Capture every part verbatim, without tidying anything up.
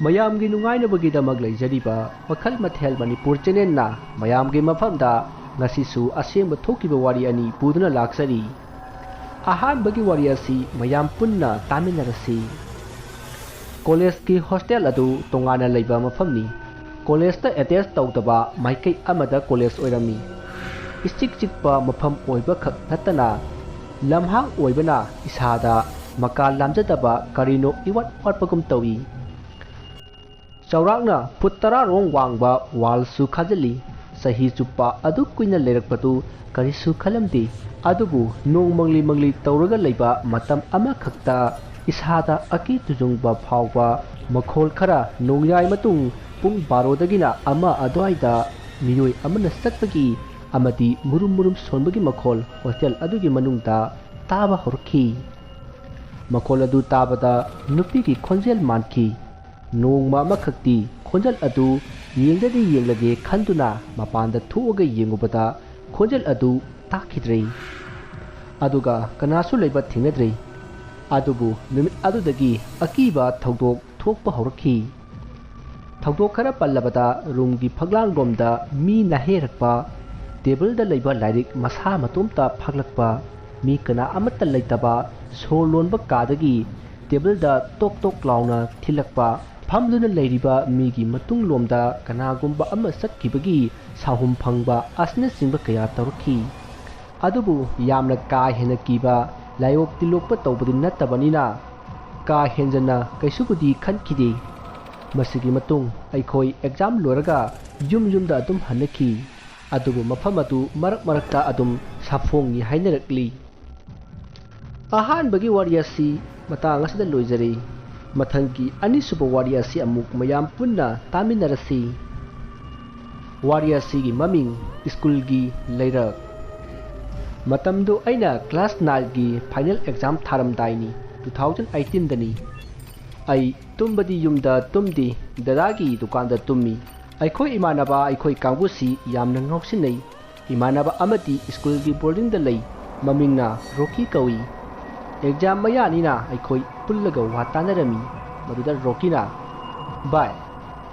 ꯃꯌꯥꯝꯒꯤ ꯅꯨꯡꯉꯥꯏꯅꯕꯒꯤꯗꯃꯛ ꯂꯩꯖꯔꯤꯕ ꯃꯈꯜ ꯃꯊꯦꯜ ꯃꯅꯤꯄꯨꯔ ꯆꯦꯅꯦꯜꯅ ꯃꯌꯥꯝꯒꯤ ꯃꯐꯝꯗ ꯉꯁꯤꯁꯨ ꯑꯁꯦꯡꯕ ꯊꯣꯛꯈꯤꯕ ꯋꯥꯔꯤ ꯑꯅꯤ ꯄꯨꯗꯨꯅ ꯂꯥꯛꯆꯔꯤ꯫ ꯑꯍꯥꯟꯕꯒꯤ ꯋꯥꯔꯤ ꯑꯁꯤ ꯃꯌꯥꯝ ꯄꯨꯟꯅ ꯇꯥꯃꯤꯟꯅꯔꯁꯤ꯫ ꯀꯣꯂꯦꯖꯀꯤ ꯍꯣꯁꯇꯦꯜ ꯑꯗꯨ ꯇꯣꯉꯥꯟꯅ ꯂꯩꯕ ꯃꯐꯝꯅꯤ꯫ ꯀꯣꯂꯦꯖꯇ ꯑꯦꯇꯦꯆ ꯇꯧꯗꯕ ꯃꯥꯏꯀꯩ ꯑꯃꯗ ꯀꯣꯂꯦꯖ ꯑꯣꯏꯔꯝꯃꯤ꯫ ꯏꯆꯤꯛ ꯆꯤꯛꯄ ꯃꯐꯝ ꯑꯣꯏꯕꯈꯛ ꯅꯠꯇꯅ ꯂꯝꯍꯥꯡ ꯑꯣꯏꯕꯅ ꯏꯁꯥꯗ ꯃꯀꯥ ꯂꯥꯝꯖꯗꯕ ꯀꯔꯤꯅꯣ ꯏꯋꯥꯠ ꯋꯥꯠꯄꯒꯨꯝ ꯇꯧꯏ꯫ ꯆꯥꯎꯔꯥꯛꯅ ꯐꯨꯠ ꯇꯔꯥ ꯔꯣꯝ ꯋꯥꯡꯕ ꯋꯥꯜꯁꯨ ꯈꯥꯖꯤꯜꯂꯤ꯫ ꯆꯍꯤ ꯆꯨꯞꯄ ꯑꯗꯨꯛ ꯀꯨꯏꯅ ꯂꯩꯔꯛꯄꯗꯨ ꯀꯔꯤꯁꯨ ꯈꯜꯂꯝꯗꯦ꯫ ꯑꯗꯨꯕꯨ ꯅꯣꯡ ꯃꯪꯂꯤ ꯃꯪꯂꯤ ꯇꯧꯔꯒ ꯂꯩꯕ ꯃꯇꯝ ꯑꯃꯈꯛꯇ ꯏꯁꯥꯗ ꯑꯀꯤ ꯇꯨꯖꯨꯡꯕ ꯐꯥꯎꯕ ꯃꯈꯣꯜ ꯈꯔ ꯅꯣꯡꯌꯥꯏ ꯃꯇꯨꯡ ꯄꯨꯡ ꯕꯥꯔꯣꯗꯒꯤꯅ ꯑꯃ ꯑꯗꯨꯋꯥꯏꯗ ꯃꯤꯑꯣꯏ ꯑꯃꯅ ꯆꯠꯄꯒꯤ ꯑꯃꯗꯤ ꯃꯨꯔꯨꯝ ꯃꯨꯔꯨꯝ ꯁꯣꯟꯕꯒꯤ ꯃꯈꯣꯜ ꯍꯣꯁꯇꯦꯜ ꯑꯗꯨꯒꯤ ꯃꯅꯨꯡꯗ ꯇꯥꯕ ꯍꯧꯔꯛꯈꯤ꯫ ꯃꯈꯣꯜ ꯑꯗꯨ ꯇꯥꯕꯗ ꯅꯨꯄꯤꯒꯤ ꯈꯣꯟꯖꯦꯜ ꯃꯥꯟꯈꯤ꯫ ꯅꯣꯡꯃ ꯑꯃꯈꯛꯇꯤ ꯈꯣꯟꯖꯦꯜ ꯑꯗꯨ ꯌꯦꯡꯗꯗꯤ ꯌꯦꯡꯂꯒꯦ ꯈꯟꯗꯨꯅ ꯃꯄꯥꯟꯗ ꯊꯣꯛꯑꯒ ꯌꯦꯡꯉꯨꯕꯗ ꯈꯣꯟꯖꯦꯜ ꯑꯗꯨ ꯇꯥꯈꯤꯗ꯭ꯔꯦ꯫ ꯑꯗꯨꯒ ꯀꯅꯥꯁꯨ ꯂꯩꯕ ꯊꯦꯡꯅꯗ꯭ꯔꯦ꯫ ꯑꯗꯨꯕꯨ ꯅꯨꯃꯤꯠ ꯑꯗꯨꯗꯒꯤ ꯑꯀꯤꯕ ꯊꯧꯗꯣꯛ ꯊꯣꯛꯄ ꯍꯧꯔꯛꯈꯤ꯫ ꯊꯧꯗꯣꯛ ꯈꯔ ꯄꯜꯂꯕꯗ ꯔꯨꯝꯒꯤ ꯐꯛꯂꯥꯡꯂꯣꯝꯗ ꯃꯤ ꯅꯥꯍꯦꯔꯛꯄ, ꯇꯦꯕꯜꯗ ꯂꯩꯕ ꯂꯥꯏꯔꯤꯛ ꯃꯁꯥ ꯃꯇꯣꯝꯇ ꯐꯥꯛꯂꯛꯄ, ꯃꯤ ꯀꯅꯥ ꯑꯃꯠꯇ ꯂꯩꯇꯕ ꯁꯣꯔ ꯂꯣꯟꯕ ꯀꯥꯗꯒꯤ ꯇꯦꯕꯜꯗ ꯇꯣꯛ ꯇꯣꯛ ꯂꯥꯎꯅ ꯊꯤꯜꯂꯛꯄ, ꯐꯝꯗꯨꯅ ꯂꯩꯔꯤꯕ ꯃꯤꯒꯤ ꯃꯇꯨꯡꯂꯣꯝꯗ ꯀꯅꯥꯒꯨꯝꯕ ꯑꯃ ꯆꯠꯈꯤꯕꯒꯤ ꯁꯥꯍꯨꯝ ꯐꯪꯕ ꯑꯁꯤꯅꯆꯤꯡꯕ ꯀꯌꯥ ꯇꯧꯔꯛꯈꯤ꯫ ꯑꯗꯨꯕꯨ ꯌꯥꯝꯅ ꯀꯥ ꯍꯦꯟꯅ ꯀꯤꯕ, ꯂꯥꯏꯑꯣꯞ ꯇꯤꯜꯂꯣꯛꯄ ꯇꯧꯕꯗꯤ ꯅꯠꯇꯕꯅꯤꯅ ꯀꯥ ꯍꯦꯟꯖꯟꯅ ꯀꯩꯁꯨꯕꯨꯗꯤ ꯈꯟꯈꯤꯗꯦ꯫ ꯃꯁꯤꯒꯤ ꯃꯇꯨꯡ ꯑꯩꯈꯣꯏ ꯑꯦꯛꯖꯥꯝ ꯂꯣꯏꯔꯒ ꯌꯨꯝ ꯌꯨꯝꯗ ꯑꯗꯨꯝ ꯍꯟꯅꯈꯤ꯫ ꯑꯗꯨꯕꯨ ꯃꯐꯝ ꯑꯗꯨ ꯃꯔꯛ ꯃꯔꯛꯇ ꯑꯗꯨꯝ ꯁꯥꯐꯣꯡꯏ ꯍꯥꯏꯅꯔꯛꯂꯤ꯫ ꯑꯍꯥꯟꯕꯒꯤ ꯋꯥꯔꯤ ꯑꯁꯤ ꯃꯇꯥꯡ ꯑꯁꯤꯗ ꯂꯣꯏꯖꯔꯦ꯫ ꯃꯊꯪꯒꯤ ꯑꯅꯤꯁꯨꯕ ꯋꯥꯔꯤ ꯑꯁꯤ ꯑꯃꯨꯛ ꯃꯌꯥꯝ ꯄꯨꯟꯅ ꯇꯥꯃꯤꯟꯅꯔꯁꯤ꯫ ꯋꯥꯔꯤ ꯑꯁꯤꯒꯤ ꯃꯃꯤꯡ ꯁ꯭ꯀꯨꯜꯒꯤ ꯂꯩꯔꯛ꯫ ꯃꯇꯝꯗꯨ ꯑꯩꯅ ꯀ꯭ꯂꯥꯁ ꯅꯥꯏꯟꯒꯤ ꯐꯥꯏꯅꯦꯜ ꯑꯦꯛꯖꯥꯝ ꯊꯥꯔꯝꯗꯥꯏꯅꯤ, ꯇꯨ ꯊꯥꯎꯖꯟ ꯑꯩꯠꯇꯤꯟꯗꯅꯤ꯫ ꯑꯩ ꯇꯨꯝꯕꯗꯤ ꯌꯨꯝꯗ ꯇꯨꯝꯗꯦ, ꯗꯗꯥꯒꯤ ꯗꯨꯀꯥꯟꯗ ꯇꯨꯝꯃꯤ꯫ ꯑꯩꯈꯣꯏ ꯏꯃꯥꯟꯅꯕ ꯑꯩꯈꯣꯏ ꯀꯥꯡꯕꯨꯁꯤ ꯌꯥꯝꯅ ꯉꯥꯎꯁꯤꯟꯅꯩ꯫ ꯏꯃꯥꯟꯅꯕ ꯑꯃꯗꯤ ꯁ꯭ꯀꯨꯜꯒꯤ ꯕꯣꯔꯗꯤꯡꯗ ꯂꯩ, ꯃꯃꯤꯡꯅ ꯔꯣꯀꯤ ꯀꯧꯏ꯫ ꯑꯦꯛꯖꯥꯝ ꯃꯌꯥꯅꯤꯅ ꯑꯩꯈꯣꯏ ꯄꯨꯜꯂꯒ ꯋꯥ ꯇꯥꯅꯔꯝꯃꯤ꯫ ꯃꯗꯨꯗ ꯔꯣꯀꯤꯅ, ꯚꯥꯏ,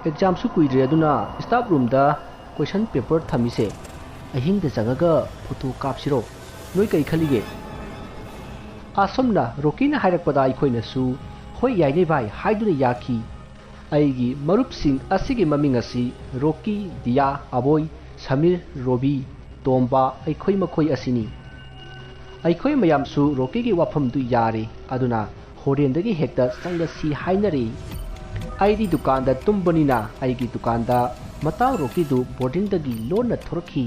ꯑꯦꯛꯖꯥꯝꯁꯨ ꯀꯨꯏꯗ꯭ꯔꯦ, ꯑꯗꯨꯅ ꯁ꯭ꯇꯥꯐ ꯔꯨꯝꯗ ꯀꯣꯏꯁꯟ ꯄꯦꯄꯔ ꯊꯝꯃꯤꯁꯦ ꯑꯍꯤꯡꯗ ꯆꯪꯉꯒ ꯐꯣꯇꯣ ꯀꯥꯞꯁꯤꯔꯣ? ꯅꯣꯏ ꯀꯩ ꯈꯜꯂꯤꯒꯦ? ꯑꯁꯨꯝꯅ ꯔꯣꯀꯤꯅ ꯍꯥꯏꯔꯛꯄꯗ ꯑꯩꯈꯣꯏꯅꯁꯨ "ꯍꯣꯏ, ꯌꯥꯏꯅꯦ ꯚꯥꯏ" ꯍꯥꯏꯗꯨꯅ ꯌꯥꯈꯤ꯫ ꯑꯩꯒꯤ ꯃꯔꯨꯞꯁꯤꯡ ꯑꯁꯤꯒꯤ ꯃꯃꯤꯡ ꯑꯁꯤ ꯔꯣꯀꯤ, ꯗꯤꯌꯥ, ꯑꯕꯣꯏ, ꯁꯃꯤꯔ, ꯔꯣꯕꯤ, ꯇꯣꯝꯕ, ꯑꯩꯈꯣꯏ ꯃꯈꯣꯏ ꯑꯁꯤꯅꯤ꯫ ꯑꯩꯈꯣꯏ ꯃꯌꯥꯝꯁꯨ ꯔꯣꯀꯤꯒꯤ ꯋꯥꯐꯝꯗꯨ ꯌꯥꯔꯦ, ꯑꯗꯨꯅ ꯍꯣꯔꯦꯟꯗꯒꯤ ꯍꯦꯛꯇ ꯆꯪꯂꯁꯤ ꯍꯥꯏꯅꯔꯦ꯫ ꯑꯩꯗꯤ ꯗꯨꯀꯥꯟꯗ ꯇꯨꯝꯕꯅꯤꯅ ꯑꯩꯒꯤ ꯗꯨꯀꯥꯟꯗ ꯃꯇꯥꯎ ꯔꯣꯀꯤꯗꯨ ꯕꯣꯔꯗꯤꯡꯗꯒꯤ ꯂꯣꯟꯅ ꯊꯣꯔꯛꯈꯤ꯫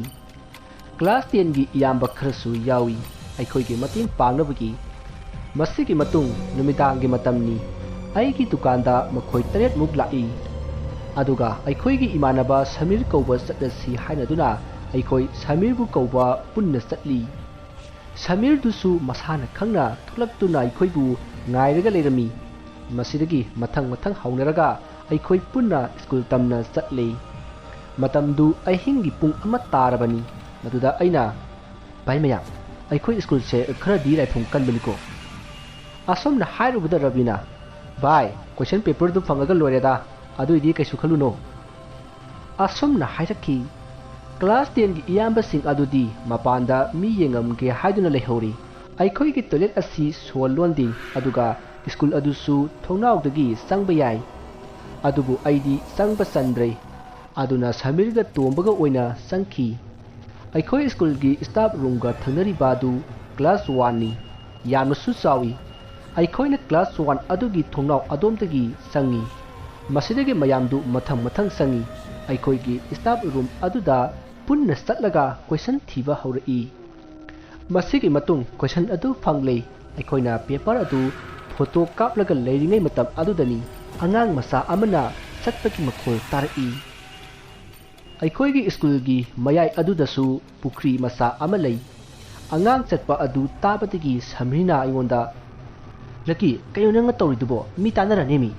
ꯀ꯭ꯂꯥꯁ ꯇꯦꯟꯒꯤ ꯏꯌꯥꯝꯕ ꯈꯔꯁꯨ ꯌꯥꯎꯏ ꯑꯩꯈꯣꯏꯒꯤ ꯃꯇꯦꯡ ꯄꯥꯡꯅꯕꯒꯤ꯫ ꯃꯁꯤꯒꯤ ꯃꯇꯨꯡ ꯅꯨꯃꯤꯗꯥꯡꯒꯤ ꯃꯇꯝꯅꯤ꯫ ꯑꯩꯒꯤ ꯗꯨꯀꯥꯟꯗ ꯃꯈꯣꯏ ꯇꯔꯦꯠꯃꯨꯛ ꯂꯥꯛꯏ꯫ ꯑꯗꯨꯒ ꯑꯩꯈꯣꯏꯒꯤ ꯏꯃꯥꯟꯅꯕ ꯁꯃꯤꯔ ꯀꯧꯕ ꯆꯠꯂꯁꯤ ꯍꯥꯏꯅꯗꯨꯅ ꯑꯩꯈꯣꯏ ꯁꯃꯤꯔꯕꯨ ꯀꯧꯕ ꯄꯨꯟꯅ ꯆꯠꯂꯤ꯫ ꯁꯃꯤꯔꯗꯨꯁꯨ ꯃꯁꯥꯅ ꯈꯪꯅ ꯊꯣꯛꯂꯛꯇꯨꯅ ꯑꯩꯈꯣꯏꯕꯨ ꯉꯥꯏꯔꯒ ꯂꯩꯔꯝꯃꯤ꯫ ꯃꯁꯤꯗꯒꯤ ꯃꯊꯪ ꯃꯊꯪ ꯍꯧꯅꯔꯒ ꯑꯩꯈꯣꯏ ꯄꯨꯟꯅ ꯁ꯭ꯀꯨꯜ ꯇꯝꯅ ꯆꯠꯂꯤ꯫ ꯃꯇꯝꯗꯨ ꯑꯍꯤꯡꯒꯤ ꯄꯨꯡ ꯑꯃ ꯇꯥꯔꯕꯅꯤ꯫ ꯃꯗꯨꯗ ꯑꯩꯅ, "ꯚꯥꯏ ꯃꯌꯥꯝ, ꯑꯩꯈꯣꯏ ꯁ꯭ꯀꯨꯜꯁꯦ ꯈꯔꯗꯤ ꯂꯥꯏꯐꯝ ꯀꯟꯕꯅꯤꯀꯣ?" ꯑꯁꯨꯝꯅ ꯍꯥꯏꯔꯨꯕꯗ ꯔꯕꯤꯅ, "ꯚꯥꯏ, ꯀꯣꯏꯁꯟ ꯄꯦꯄꯔꯗꯨ ꯐꯪꯉꯒ ꯂꯣꯏꯔꯦꯗ, ꯑꯗꯨꯏꯗꯤ ꯀꯩꯁꯨ ꯈꯜꯂꯨꯅꯣ"꯫ ꯑꯁꯨꯝꯅ ꯍꯥꯏꯔꯛꯈꯤ꯫ ꯀ꯭ꯂꯥꯁ ꯇꯦꯟꯒꯤ ꯏꯌꯥꯝꯕꯁꯤꯡ ꯑꯗꯨꯗꯤ ꯃꯄꯥꯟꯗ ꯃꯤ ꯌꯦꯡꯉꯝꯒꯦ ꯍꯥꯏꯗꯨꯅ ꯂꯩꯍꯧꯔꯤ꯫ ꯑꯩꯈꯣꯏꯒꯤ ꯇꯣꯏꯂꯦꯠ ꯑꯁꯤ ꯁꯣ ꯂꯣꯟꯗꯦ, ꯑꯗꯨꯒ ꯁ꯭ꯀꯨꯜ ꯑꯗꯨꯁꯨ ꯊꯣꯡꯅꯥꯎꯗꯒꯤ ꯆꯪꯕ ꯌꯥꯏ꯫ ꯑꯗꯨꯕꯨ ꯑꯩꯗꯤ ꯆꯪꯕ ꯆꯟꯗ꯭ꯔꯦ꯫ ꯑꯗꯨꯅ ꯁꯃꯤꯔꯒ ꯇꯣꯝꯕꯒ ꯑꯣꯏꯅ ꯆꯪꯈꯤ꯫ ꯑꯩꯈꯣꯏ ꯁ꯭ꯀꯨꯜꯒꯤ ꯁ꯭ꯇꯥꯐ ꯔꯨꯝꯒ ꯊꯪꯅꯔꯤꯕ ꯑꯗꯨ ꯀ꯭ꯂꯥꯁ ꯋꯥꯟꯅꯤ꯫ ꯌꯥꯝꯅꯁꯨ ꯆꯥꯎꯏ꯫ ꯑꯩꯈꯣꯏꯅ ꯀ꯭ꯂꯥꯁ ꯋꯥꯟ ꯑꯗꯨꯒꯤ ꯊꯣꯡꯅꯥꯎ ꯑꯗꯣꯝꯗꯒꯤ ꯆꯪꯉꯤ꯫ ꯃꯁꯤꯗꯒꯤ ꯃꯌꯥꯝꯗꯨ ꯃꯊꯪ ꯃꯊꯪ ꯆꯪꯉꯤ꯫ ꯑꯩꯈꯣꯏꯒꯤ ꯁ꯭ꯇꯥꯐ ꯔꯨꯝ ꯑꯗꯨꯗ ꯄꯨꯟꯅ ꯆꯠꯂꯒ ꯀꯣꯏꯁꯟ ꯊꯤꯕ ꯍꯧꯔꯛꯏ꯫ ꯃꯁꯤꯒꯤ ꯃꯇꯨꯡ ꯀꯣꯏꯁꯟ ꯑꯗꯨ ꯐꯪꯂꯦ꯫ ꯑꯩꯈꯣꯏꯅ ꯄꯦꯄꯔ ꯑꯗꯨ ꯐꯣꯇꯣ ꯀꯥꯞꯂꯒ ꯂꯩꯔꯤꯉꯩ ꯃꯇꯝ ꯑꯗꯨꯗꯅꯤ ꯑꯉꯥꯡ ꯃꯆꯥ ꯑꯃꯅ ꯆꯠꯄꯒꯤ ꯃꯈꯣꯜ ꯇꯥꯔꯛꯏ꯫ ꯑꯩꯈꯣꯏꯒꯤ ꯁ꯭ꯀꯨꯜꯒꯤ ꯃꯌꯥꯏ ꯑꯗꯨꯗꯁꯨ ꯄꯨꯈ꯭ꯔꯤ ꯃꯆꯥ ꯑꯃ ꯂꯩ꯫ ꯑꯉꯥꯡ ꯆꯠꯄ ꯑꯗꯨ ꯇꯥꯕꯗꯒꯤ ꯁꯃꯤꯔꯅ ꯑꯩꯉꯣꯟꯗ, "ꯂꯛꯀꯤ, ꯀꯩꯅꯣ ꯅꯪꯅ ꯇꯧꯔꯤꯗꯨꯕꯣ? ꯃꯤ ꯇꯥꯟꯅꯔꯅꯦꯃꯤ!"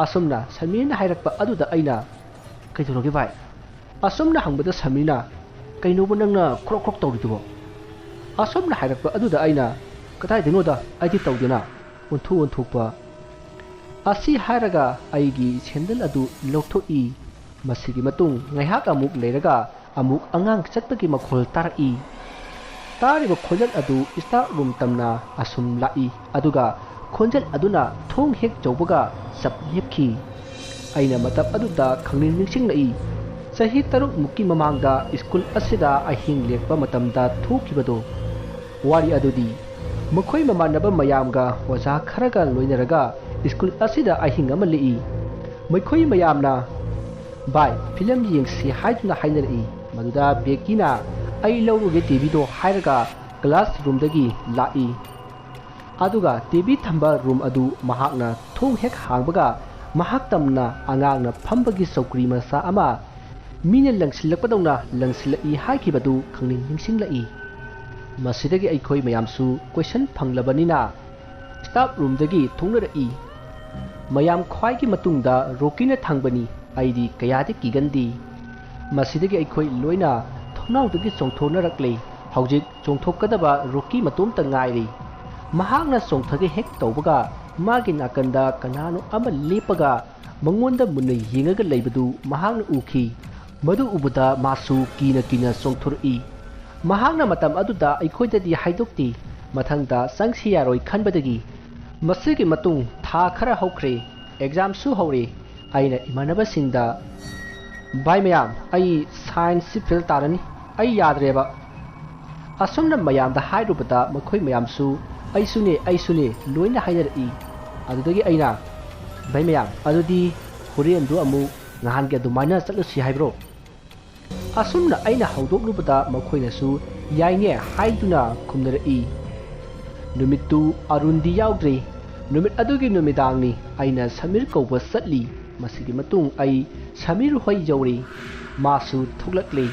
ꯑꯁꯨꯝꯅ ꯁꯃꯤꯔꯅ ꯍꯥꯏꯔꯛꯄ ꯑꯗꯨꯗ ꯑꯩꯅ, "ꯀꯩꯗꯧꯔꯒꯦ ꯚꯥꯏ?" ꯑꯁꯨꯝꯅ ꯍꯪꯕꯗ ꯁꯃꯤꯔꯅ, "ꯀꯩꯅꯣꯕ ꯅꯪꯅ ꯈ꯭ꯔꯣꯛ ꯈ꯭ꯔꯣꯛ ꯇꯧꯔꯤꯗꯨꯕꯣ?" ꯑꯁꯨꯝꯅ ꯍꯥꯏꯔꯛꯄ ꯑꯗꯨꯗ ꯑꯩꯅ, "ꯀꯗꯥꯏꯗꯩꯅꯣꯗ, ꯑꯩꯗꯤ ꯇꯧꯗꯦꯅ" ꯑꯣꯟꯊꯣꯛ ꯑꯣꯟꯊꯣꯛꯄ꯫ ꯑꯁꯤ ꯍꯥꯏꯔꯒ ꯑꯩꯒꯤ ꯁꯦꯟꯗꯜ ꯑꯗꯨ ꯂꯧꯊꯣꯛꯏ꯫ ꯃꯁꯤꯒꯤ ꯃꯇꯨꯡ ꯉꯥꯏꯍꯥꯛ ꯑꯃꯨꯛ ꯂꯩꯔꯒ ꯑꯃꯨꯛ ꯑꯉꯥꯡ ꯆꯠꯄꯒꯤ ꯃꯈꯣꯜ ꯇꯥꯔꯛꯏ꯫ ꯇꯥꯔꯤꯕ ꯈꯣꯟꯖꯦꯜ ꯑꯗꯨ staff room ꯇꯝꯅ ꯑꯁꯨꯝ ꯂꯥꯛꯏ, ꯑꯗꯨꯒ ꯈꯣꯟꯖꯦꯜ ꯑꯗꯨꯅ ꯊꯣꯡ ꯍꯦꯛ ꯌꯧꯕꯒ ꯆꯞ ꯂꯦꯞꯈꯤ꯫ ꯑꯩꯅ ꯃꯇꯝ ꯑꯗꯨꯗ ꯈꯪꯅꯤꯡ ꯅꯤꯡꯁꯤꯡꯂꯛꯏ꯫ ꯆꯍꯤ ꯇꯔꯨꯛ ꯃꯨꯛꯀꯤ ꯃꯃꯥꯡꯗ school ꯑꯁꯤꯗ ꯑꯍꯤꯡ ꯂꯦꯛꯄ ꯃꯇꯝꯗ ꯊꯣꯛꯈꯤꯕꯗꯣ꯫ ꯋꯥꯔꯤ ꯑꯗꯨꯗꯤ, ꯃꯈꯣꯏ ꯃꯃꯥꯟꯅꯕ ꯃꯌꯥꯝꯒ ꯑꯣꯖꯥ ꯈꯔꯒ ꯂꯣꯏꯅꯔꯒ school ꯑꯁꯤꯗ ꯑꯍꯤꯡ ꯑꯃ ꯂꯦꯛꯏ꯫ ꯃꯈꯣꯏ ꯃꯌꯥꯝꯅ "ꯚꯥꯏ, film ꯌꯦꯡꯁꯤ" ꯍꯥꯏꯗꯨꯅ ꯍꯥꯏꯅꯔꯛꯏ꯫ ꯃꯗꯨꯗ ꯕꯦꯀꯤꯅ "ꯑꯩ ꯂꯧꯔꯨꯒꯦ TVꯗꯣ" ꯍꯥꯏꯔꯒ class roomꯗꯒꯤ ꯂꯥꯛꯏ꯫ ꯑꯗꯨꯒ TV ꯊꯝꯕ room ꯑꯗꯨ ꯃꯍꯥꯛꯅ ꯊꯣꯡ ꯍꯦꯛ ꯍꯥꯡꯕꯒ, ꯃꯍꯥꯛ ꯇꯝꯅ ꯑꯉꯥꯡꯅ ꯐꯝꯕꯒꯤ ꯆꯧꯀ꯭ꯔꯤ ꯃꯆꯥ ꯑꯃ ꯃꯤꯅ ꯂꯪꯁꯤꯜꯂꯛꯄꯗꯧꯅ ꯂꯪꯁꯤꯜꯂꯛꯏ ꯍꯥꯏꯈꯤꯕꯗꯨ ꯈꯪꯅꯤꯡ ꯅꯤꯡꯁꯤꯡꯂꯛꯏ꯫ ꯃꯁꯤꯗꯒꯤ ꯑꯩꯈꯣꯏ ꯃꯌꯥꯝꯁꯨ ꯀꯣꯏꯁꯟ ꯐꯪꯂꯕꯅꯤꯅ staff roomꯗꯒꯤ ꯊꯣꯛꯅꯔꯛꯏ꯫ ꯃꯌꯥꯝ ꯈ꯭ꯋꯥꯏꯒꯤ ꯃꯇꯨꯡꯗ ꯔꯣꯀꯤꯅ ꯊꯪꯕꯅꯤ꯫ ꯑꯩꯗꯤ ꯀꯌꯥꯗꯤ ꯀꯤꯒꯟꯗꯦ꯫ ꯃꯁꯤꯗꯒꯤ ꯑꯩꯈꯣꯏ ꯂꯣꯏꯅ ꯊꯣꯡꯅꯥꯎꯗꯒꯤ ꯆꯣꯡꯊꯣꯛꯅꯔꯛꯂꯦ꯫ ꯍꯧꯖꯤꯛ ꯆꯣꯡꯊꯣꯛꯀꯗꯕ ꯔꯣꯀꯤ ꯃꯇꯣꯝꯇ ꯉꯥꯏꯔꯦ꯫ ꯃꯍꯥꯛꯅ ꯆꯣꯡꯊꯒꯦ ꯍꯦꯛ ꯇꯧꯕꯒ, ꯃꯥꯒꯤ ꯅꯥꯀꯟꯗ ꯀꯅꯥꯅꯣ ꯑꯃ ꯂꯦꯞꯄꯒ ꯃꯉꯣꯟꯗ ꯃꯨꯟꯅ ꯌꯦꯡꯉꯒ ꯂꯩꯕꯗꯨ ꯃꯍꯥꯛꯅ ꯎꯈꯤ꯫ ꯃꯗꯨ ꯎꯕꯗ ꯃꯥꯁꯨ ꯀꯤꯅ ꯀꯤꯅ ꯆꯣꯡꯊꯣꯔꯛꯏ꯫ ꯃꯍꯥꯛꯅ ꯃꯇꯝ ꯑꯗꯨꯗ ꯑꯩꯈꯣꯏꯗꯗꯤ ꯍꯥꯏꯗꯣꯛꯇꯦ꯫ ꯃꯊꯪꯗ ꯆꯪꯁꯤ ꯌꯥꯔꯣꯏ ꯈꯟꯕꯗꯒꯤ꯫ ꯃꯁꯤꯒꯤ ꯃꯇꯨꯡ ꯊꯥ ꯈꯔ ꯍꯧꯈ꯭ꯔꯦ꯫ Examꯁꯨ ꯍꯧꯔꯦ꯫ ꯑꯩꯅ ꯏꯃꯥꯟꯅꯕꯁꯤꯡꯗ, "ꯚꯥꯏ ꯃꯌꯥꯝ, ꯑꯩ scienceꯁꯤ fail ꯇꯥꯔꯅꯤ꯫ ꯑꯩ ꯌꯥꯗ꯭ꯔꯦꯕ꯫" ꯑꯁꯨꯝꯅ ꯃꯌꯥꯝꯗ ꯍꯥꯏꯔꯨꯕꯗ ꯃꯈꯣꯏ ꯃꯌꯥꯝꯁꯨ "ꯑꯩꯁꯨꯅꯦ, ꯑꯩꯁꯨꯅꯦ" ꯂꯣꯏꯅ ꯍꯥꯏꯅꯔꯛꯏ꯫ ꯑꯗꯨꯗꯒꯤ ꯑꯩꯅ, "ꯚꯥꯏ ꯃꯌꯥꯝ, ꯑꯗꯨꯗꯤ ꯍꯣꯔꯦꯟꯗꯨ ꯑꯃꯨꯛ ꯅꯍꯥꯟꯒꯤ ꯑꯗꯨꯃꯥꯏꯅ ꯆꯠꯂꯨꯁꯤ ꯍꯥꯏꯕ꯭ꯔꯣ?" ꯑꯁꯨꯝꯅ ꯑꯩꯅ ꯍꯧꯗꯣꯛꯂꯨꯕꯗ ꯃꯈꯣꯏꯅꯁꯨ "ꯌꯥꯏꯅꯦ" ꯍꯥꯏꯗꯨꯅ ꯈꯨꯝꯅꯔꯛꯏ꯫ ꯅꯨꯃꯤꯠꯇꯨ ꯑꯔꯨꯟꯗꯤ ꯌꯥꯎꯗ꯭ꯔꯦ꯫ ꯅꯨꯃꯤꯠ ꯑꯗꯨꯒꯤ ꯅꯨꯃꯤꯗꯥꯡꯅꯤ꯫ ꯑꯩꯅ ꯁꯃꯤꯔ ꯀꯧꯕ ꯆꯠꯂꯤ꯫ ꯃꯁꯤꯒꯤ ꯃꯇꯨꯡ ꯑꯩ ꯁꯃꯤꯔ ꯍꯣꯏ ꯌꯧꯔꯦ꯫ ꯃꯥꯁꯨ ꯊꯣꯛꯂꯛꯂꯦ꯫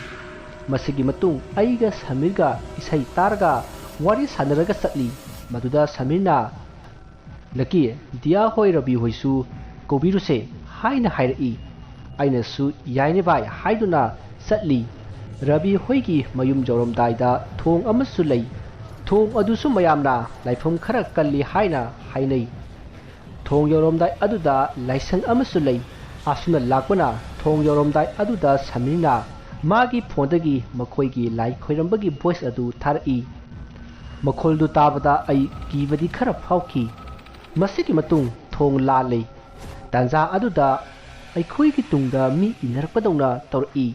ꯃꯁꯤꯒꯤ ꯃꯇꯨꯡ ꯑꯩꯒ ꯁꯃꯤꯔꯒ ꯏꯁꯩ ꯇꯥꯔꯒ ꯋꯥꯔꯤ ꯁꯥꯟꯅꯔꯒ ꯆꯠꯂꯤ꯫ ꯃꯗꯨꯗ ꯁꯃꯤꯔꯅ, "ꯂꯛꯀꯤ, ꯗꯤꯌꯥ ꯍꯣꯏ, ꯔꯕꯤ ꯍꯣꯏꯁꯨ ꯀꯧꯕꯤꯔꯨꯁꯦ" ꯍꯥꯏꯅ ꯍꯥꯏꯔꯛꯏ꯫ ꯑꯩꯅꯁꯨ "ꯌꯥꯏꯅꯦ ꯚꯥꯏ" ꯍꯥꯏꯗꯨꯅ ꯆꯠꯂꯤ꯫ ꯔꯕꯤ ꯍꯣꯏꯒꯤ ꯃꯌꯨꯝ ꯌꯧꯔꯝꯗꯥꯏꯗ ꯊꯣꯡ ꯑꯃꯁꯨ ꯂꯩ꯫ ꯊꯣꯡ ꯑꯗꯨꯁꯨ ꯃꯌꯥꯝꯅ ꯂꯥꯏꯐꯝ ꯈꯔ ꯀꯜꯂꯤ ꯍꯥꯏꯅ ꯍꯥꯏꯅꯩ꯫ ꯊꯣꯡ ꯌꯧꯔꯝꯗꯥꯏ ꯑꯗꯨꯗ ꯂꯥꯏꯁꯪ ꯑꯃꯁꯨ ꯂꯩ꯫ ꯑꯁꯨꯝꯅ ꯂꯥꯛꯄꯅ ꯊꯣꯡ ꯌꯧꯔꯝꯗꯥꯏ ꯑꯗꯨꯗ ꯁꯃꯤꯔꯅ ꯃꯥꯒꯤ ꯐꯣꯟꯗꯒꯤ ꯃꯈꯣꯏꯒꯤ ꯂꯥꯏ ꯈꯣꯏꯔꯝꯕꯒꯤ ꯚꯣꯏꯁ ꯑꯗꯨ ꯊꯥꯔꯛꯏ꯫ ꯃꯈꯣꯜꯗꯨ ꯇꯥꯕꯗ ꯑꯩ ꯀꯤꯕꯗꯤ ꯈꯔ ꯐꯥꯎꯈꯤ꯫ ꯃꯁꯤꯒꯤ ꯃꯇꯨꯡ ꯊꯣꯡ ꯂꯥꯜꯂꯤ꯫ ꯇꯥꯟꯖꯥ ꯑꯗꯨꯗ ꯑꯩꯈꯣꯏꯒꯤ ꯇꯨꯡꯗ ꯃꯤ ꯏꯟꯅꯔꯛꯄꯗꯧꯅ ꯇꯧꯔꯛꯏ꯫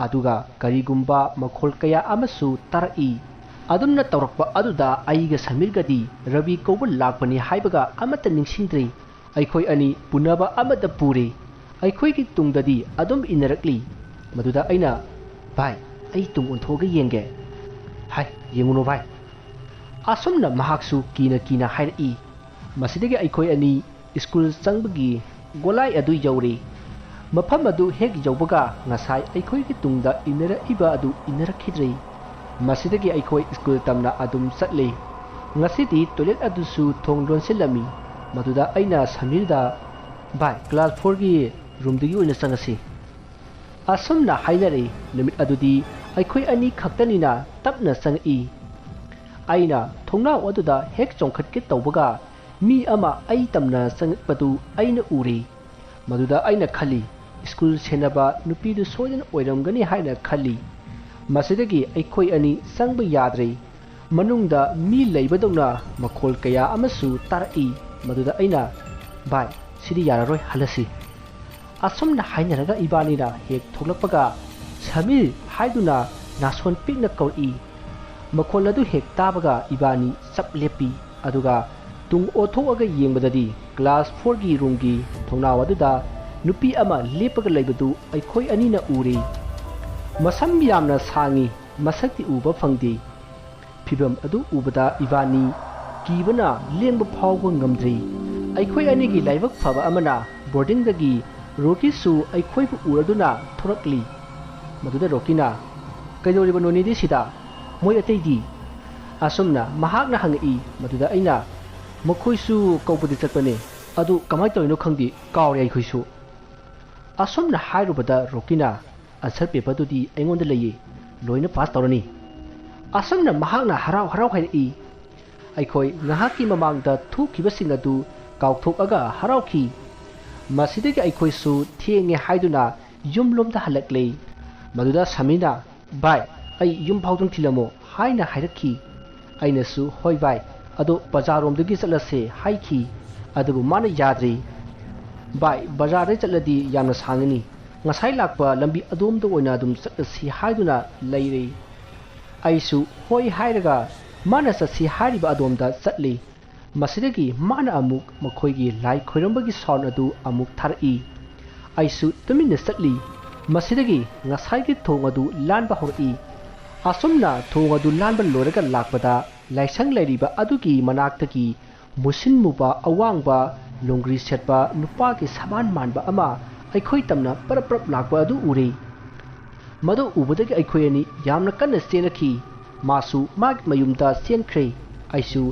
ꯑꯗꯨꯒ ꯀꯔꯤꯒꯨꯝꯕ ꯃꯈꯣꯜ ꯀꯌꯥ ꯑꯃꯁꯨ ꯇꯥꯔꯛꯏ꯫ ꯑꯗꯨꯝꯅ ꯇꯧꯔꯛꯄ ꯑꯗꯨꯗ ꯑꯩꯒ ꯁꯃꯤꯔꯒꯗꯤ ꯔꯕꯤ ꯀꯧꯕ ꯂꯥꯛꯄꯅꯤ ꯍꯥꯏꯕꯒ ꯑꯃꯠꯇ ꯅꯤꯡꯁꯤꯡꯗ꯭ꯔꯤ꯫ ꯑꯩꯈꯣꯏ ꯑꯅꯤ ꯄꯨꯅꯕ ꯑꯃꯗ ꯄꯨꯔꯦ꯫ ꯑꯩꯈꯣꯏꯒꯤ ꯇꯨꯡꯗꯗꯤ ꯑꯗꯨꯝ ꯏꯟꯅꯔꯛꯂꯤ꯫ ꯃꯗꯨꯗ ꯑꯩꯅ, "ꯚꯥꯏ, ꯑꯩ ꯇꯨꯡ ꯑꯣꯟꯊꯣꯛꯑꯒ ꯌꯦꯡꯒꯦ"꯫ "ꯍꯥꯏ, ꯌꯦꯡꯉꯨꯅꯨ ꯚꯥꯏ"꯫ ꯑꯁꯨꯝꯅ ꯃꯍꯥꯛꯁꯨ ꯀꯤꯅ ꯀꯤꯅ ꯍꯥꯏꯔꯛꯏ꯫ ꯃꯁꯤꯗꯒꯤ ꯑꯩꯈꯣꯏ ꯑꯅꯤ ꯁ꯭ꯀꯨꯜ ꯆꯪꯕꯒꯤ ꯒꯣꯂꯥꯏ ꯑꯗꯨ ꯌꯧꯔꯦ꯫ ꯃꯐꯝ ꯑꯗꯨ ꯍꯦꯛ ꯌꯧꯕꯒ ꯉꯁꯥꯏ ꯑꯩꯈꯣꯏꯒꯤ ꯇꯨꯡꯗ ꯏꯟꯅꯔꯛꯏꯕ ꯑꯗꯨ ꯏꯟꯅꯔꯛꯈꯤꯗ꯭ꯔꯦ꯫ ꯃꯁꯤꯗꯒꯤ ꯑꯩꯈꯣꯏ ꯁ꯭ꯀꯨꯜ ꯇꯝꯅ ꯑꯗꯨꯝ ꯆꯠꯂꯦ꯫ ꯉꯁꯤꯗꯤ ꯇꯣꯏꯂꯦꯠ ꯑꯗꯨꯁꯨ ꯊꯣꯡ ꯂꯣꯟꯁꯤꯜꯂꯝꯃꯤ꯫ ꯃꯗꯨꯗ ꯑꯩꯅ ꯁꯃꯤꯔꯗ, "ꯚꯥꯏ, ꯀ꯭ꯂꯥꯁ ꯐꯣꯔꯒꯤ ꯔꯨꯝꯗꯨꯒꯤ ꯑꯣꯏꯅ ꯆꯪꯉꯁꯤ"꯫ ꯑꯁꯨꯝꯅ ꯍꯥꯏꯅꯔꯦ꯫ ꯅꯨꯃꯤꯠ ꯑꯗꯨꯗꯤ ꯑꯩꯈꯣꯏ ꯑꯅꯤ ꯈꯛꯇꯅꯤꯅ ꯇꯞꯅ ꯆꯪꯉꯛꯏ꯫ ꯑꯩꯅ ꯊꯣꯡꯅꯥꯎ ꯑꯗꯨꯗ ꯍꯦꯛ ꯆꯣꯡꯈꯠꯀꯦ ꯇꯧꯕꯒ ꯃꯤ ꯑꯃ ꯑꯩ ꯇꯝꯅ ꯆꯪꯉꯛꯄꯗꯨ ꯑꯩꯅ ꯎꯔꯦ꯫ ꯃꯗꯨꯗ ꯑꯩꯅ ꯈꯜꯂꯤ, "ꯁ꯭ꯀꯨꯜ ꯁꯦꯟꯅꯕ ꯅꯨꯄꯤꯗꯨ ꯁꯣꯏꯗꯅ ꯑꯣꯏꯔꯝꯒꯅꯤ" ꯍꯥꯏꯅ ꯈꯜꯂꯤ꯫ ꯃꯁꯤꯗꯒꯤ ꯑꯩꯈꯣꯏ ꯑꯅꯤ ꯆꯪꯕ ꯌꯥꯗ꯭ꯔꯦ꯫ ꯃꯅꯨꯡꯗ ꯃꯤ ꯂꯩꯕꯗꯧꯅ ꯃꯈꯣꯜ ꯀꯌꯥ ꯑꯃꯁꯨ ꯇꯥꯔꯛꯏ꯫ ꯃꯗꯨꯗ ꯑꯩꯅ, "ꯚꯥꯏ, ꯁꯤꯗꯤ ꯌꯥꯔꯔꯣꯏ, ꯍꯜꯂꯁꯤ"꯫ ꯑꯁꯨꯝꯅ ꯍꯥꯏꯅꯔꯒ ꯏꯕꯥꯅꯤꯅ ꯍꯦꯛ ꯊꯣꯛꯂꯛꯄꯒ ꯁꯃꯤꯔ ꯍꯥꯏꯗꯨꯅ ꯅꯥꯁꯣꯟ ꯄꯤꯛꯅ ꯀꯧꯔꯛꯏ꯫ ꯃꯈꯣꯜ ꯑꯗꯨ ꯍꯦꯛ ꯇꯥꯕꯒ ꯏꯕꯥꯅꯤ ꯆꯞ ꯂꯦꯞꯄꯤ꯫ ꯑꯗꯨꯒ ꯇꯨꯡ ꯑꯣꯟꯊꯣꯛꯑꯒ ꯌꯦꯡꯕꯗꯗꯤ ꯀ꯭ꯂꯥꯁ ꯐꯣꯔꯒꯤ ꯔꯨꯝꯒꯤ ꯊꯣꯡꯅꯥꯎ ꯑꯗꯨꯗ ꯅꯨꯄꯤ ꯑꯃ ꯂꯦꯞꯄꯒ ꯂꯩꯕꯗꯨ ꯑꯩꯈꯣꯏ ꯑꯅꯤꯅ ꯎꯔꯦ꯫ ꯃꯁꯝ ꯌꯥꯝꯅ ꯁꯥꯡꯉꯤ, ꯃꯁꯛꯇꯤ ꯎꯕ ꯐꯪꯗꯦ꯫ ꯐꯤꯚꯝ ꯑꯗꯨ ꯎꯕꯗ ꯏꯕꯥꯅꯤ ꯀꯤꯕꯅ ꯂꯦꯡꯕ ꯐꯥꯎꯕ ꯉꯝꯗ꯭ꯔꯦ꯫ ꯑꯩꯈꯣꯏ ꯑꯅꯤꯒꯤ ꯂꯥꯏꯕꯛ ꯐꯕ ꯑꯃꯅ ꯕꯣꯔꯗꯤꯡꯗꯒꯤ ꯔꯣꯀꯤꯁꯨ ꯑꯩꯈꯣꯏꯕꯨ ꯎꯔꯗꯨꯅ ꯊꯣꯔꯛꯂꯤ꯫ ꯃꯗꯨꯗ ꯔꯣꯀꯤꯅ, "ꯀꯩꯗꯧꯔꯤꯕ ꯅꯣꯏꯅꯤꯗꯤ ꯁꯤꯗ? ꯃꯣꯏ ꯑꯇꯩꯗꯤ?" ꯑꯁꯨꯝꯅ ꯃꯍꯥꯛꯅ ꯍꯪꯉꯛꯏ꯫ ꯃꯗꯨꯗ ꯑꯩꯅ, "ꯃꯈꯣꯏꯁꯨ ꯀꯧꯕꯗꯤ ꯆꯠꯄꯅꯦ, ꯑꯗꯨ ꯀꯃꯥꯏꯅ ꯇꯧꯔꯤꯅꯣ ꯈꯪꯗꯦ, ꯀꯥꯎꯔꯦ ꯑꯩꯈꯣꯏꯁꯨ"꯫ ꯑꯁꯨꯝꯅ ꯍꯥꯏꯔꯨꯕꯗ ꯔꯣꯀꯤꯅ, "ꯑꯟꯁꯔ ꯄꯦꯄꯔꯗꯨꯗꯤ ꯑꯩꯉꯣꯟꯗ ꯂꯩꯌꯦ, ꯂꯣꯏꯅ ꯄꯥꯁ ꯇꯧꯔꯅꯤ"꯫ ꯑꯁꯨꯝꯅ ꯃꯍꯥꯛꯅ ꯍꯔꯥꯎ ꯍꯔꯥꯎ ꯍꯥꯏꯔꯛꯏ꯫ ꯑꯩꯈꯣꯏ ꯉꯥꯏꯍꯥꯛꯀꯤ ꯃꯃꯥꯡꯗ ꯊꯣꯛꯈꯤꯕꯁꯤꯡ ꯑꯗꯨ ꯀꯥꯎꯊꯣꯛꯑꯒ ꯍꯔꯥꯎꯈꯤ꯫ ꯃꯁꯤꯗꯒꯤ ꯑꯩꯈꯣꯏꯁꯨ ꯊꯦꯡꯉꯦ ꯍꯥꯏꯗꯨꯅ ꯌꯨꯝꯂꯣꯝꯗ ꯍꯜꯂꯛꯂꯦ꯫ ꯃꯗꯨꯗ ꯁꯃꯤꯅ, "ꯚꯥꯏ, ꯑꯩ ꯌꯨꯝ ꯐꯥꯎꯗꯪ ꯊꯤꯜꯂꯝꯃꯣ" ꯍꯥꯏꯅ ꯍꯥꯏꯔꯛꯈꯤ꯫ ꯑꯩꯅꯁꯨ, "ꯍꯣꯏ ꯚꯥꯏ, ꯑꯗꯣ ꯕꯖꯥꯔꯔꯣꯝꯗꯒꯤ ꯆꯠꯂꯁꯦ" ꯍꯥꯏꯈꯤ꯫ ꯑꯗꯨꯕꯨ ꯃꯥꯅ ꯌꯥꯗ꯭ꯔꯦ꯫ "ꯚꯥꯏ, ꯕꯖꯥꯔꯗꯩ ꯆꯠꯂꯗꯤ ꯌꯥꯝꯅ ꯁꯥꯡꯉꯅꯤ꯫ ꯉꯁꯥꯏ ꯂꯥꯛꯄ ꯂꯝꯕꯤ ꯑꯗꯣꯝꯗ ꯑꯣꯏꯅ ꯑꯗꯨꯝ ꯆꯠꯂꯁꯤ" ꯍꯥꯏꯗꯨꯅ ꯂꯩꯔꯦ꯫ ꯑꯩꯁꯨ ꯍꯣꯏ ꯍꯥꯏꯔꯒ ꯃꯥꯅ ꯆꯠꯁꯤ ꯍꯥꯏꯔꯤꯕ ꯑꯗꯣꯝꯗ ꯆꯠꯂꯤ꯫ ꯃꯁꯤꯗꯒꯤ ꯃꯥꯅ ꯑꯃꯨꯛ ꯃꯈꯣꯏꯒꯤ ꯂꯥꯏ ꯈꯣꯏꯔꯝꯕꯒꯤ sound ꯑꯗꯨ ꯑꯃꯨꯛ ꯊꯥꯔꯛꯏ꯫ ꯑꯩꯁꯨ ꯇꯨꯃꯤꯟꯅ ꯆꯠꯂꯤ꯫ ꯃꯁꯤꯗꯒꯤ ꯉꯁꯥꯏꯒꯤ ꯊꯣꯡ ꯑꯗꯨ ꯂꯥꯟꯕ ꯍꯧꯔꯛꯏ꯫ ꯑꯁꯨꯝꯅ ꯊꯣꯡ ꯑꯗꯨ ꯂꯥꯟꯕ ꯂꯣꯏꯔꯒ ꯂꯥꯛꯄꯗ, ꯂꯥꯏꯁꯪ ꯂꯩꯔꯤꯕ ꯑꯗꯨꯒꯤ ꯃꯅꯥꯛꯇꯒꯤ ꯃꯨꯁꯤꯟ ꯃꯨꯕ, ꯑꯋꯥꯡꯕ ꯂꯣꯡꯒ꯭ꯔꯤ ꯁꯦꯠꯄ ꯅꯨꯄꯥꯒꯤ ꯁꯕꯥꯟ ꯃꯥꯟꯕ ꯑꯃ ꯑꯩꯈꯣꯏ ꯇꯝꯅ ꯄꯔꯞ ꯄꯔꯞ ꯂꯥꯛꯄ ꯑꯗꯨ ꯎꯔꯦ꯫ ꯃꯗꯨ ꯎꯕꯗꯒꯤ ꯑꯩꯈꯣꯏ ꯑꯅꯤ ꯌꯥꯝꯅ ꯀꯟꯅ ꯆꯦꯜꯂꯛꯈꯤ꯫ ꯃꯥꯁꯨ ꯃꯥꯒꯤ ꯃꯌꯨꯝꯗ ꯆꯦꯟꯈ꯭ꯔꯦ, ꯑꯩꯁꯨ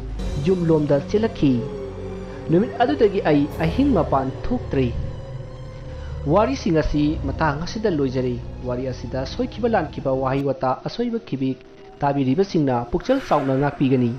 ꯌꯨꯝꯂꯣꯝꯗ ꯆꯦꯜꯂꯛꯈꯤ꯫ ꯅꯨꯃꯤꯠ ꯑꯗꯨꯗꯒꯤ ꯑꯩ ꯑꯍꯤꯡ ꯃꯄꯥꯟ ꯊꯣꯛꯇ꯭ꯔꯦ꯫ ꯋꯥꯔꯤꯁꯤꯡ ꯑꯁꯤ ꯃꯇꯥꯡ ꯑꯁꯤꯗ ꯂꯣꯏꯖꯔꯦ꯫ ꯋꯥꯔꯤ ꯑꯁꯤꯗ ꯁꯣꯏꯈꯤꯕ ꯂꯥꯟꯈꯤꯕ ꯋꯥꯍꯩ ꯋꯥꯇꯥ ꯑꯁꯣꯏꯕ ꯈꯤꯕꯤꯛ ꯇꯥꯕꯤꯔꯤꯕꯁꯤꯡꯅ ꯄꯨꯛꯆꯦꯜ ꯆꯥꯎꯅ ꯉꯥꯛꯄꯤꯒꯅꯤ꯫